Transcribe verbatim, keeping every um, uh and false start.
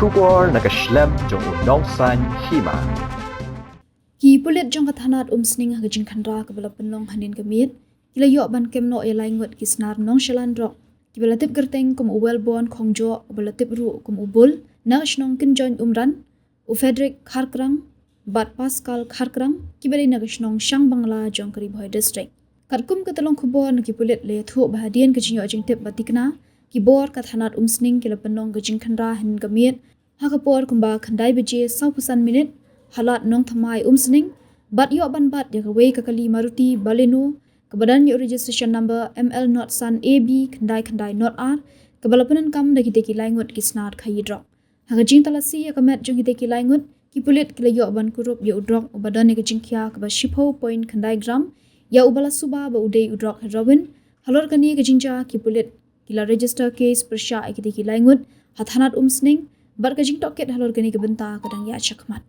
Khubor na ka shlem jong u Nongsaiñ Hima. Ki pulit jong ka thanat Umsning ha ka jingkhynra kaba la pynlong hynnin ka miet ki la ïoh ban kem noh ïa lai ngut ki snar nongshalan drok kiba la tip kyrteng kum u Wellborn Khongjoh, uba la tip ruh kum u Bul, na ka shnong Kynjoin Umran, u Frederick Kharkrang bad Pascal Kharkrang, kiba dei na ka shnong Shangbangla jong ka Ri Bhoi District. Katkum ka tyllong khubor na ki pulit la ïathuh ba hadien ka jingïoh jingtip ba tikna, ki bor ka thanat Umsning ki la pynlong ka jingkhynra hynnin ka miet ha ka por kumba khyndai baje sawphew san minit ha lad Nongthymmai Umsning, bad ïoh ban bat ïa kawei ka kali Maruti Baleno kaba don ïa u registration number M L not san A B khyndai khyndai not ar, kaba la pyndonkam da kitei ki lai ngut ki snar khaïi drok. Ha ka jingtalasi ïa ka met jong kitei ki lai ngut, ki pulit ki la ïoh ban kurup ïa u drok uba don ïa ka jingkhia kaba shiphew point khyndai gram, ïa uba la suba ba u dei u drok heroin. Halor kane ka jingjia, ki pulit ki la register case pyrshah ïa kitei ki lai ngut ha thanat Umsning, bad ka jingtohkit halor kane ka bynta ka dang ïaid shakhmat.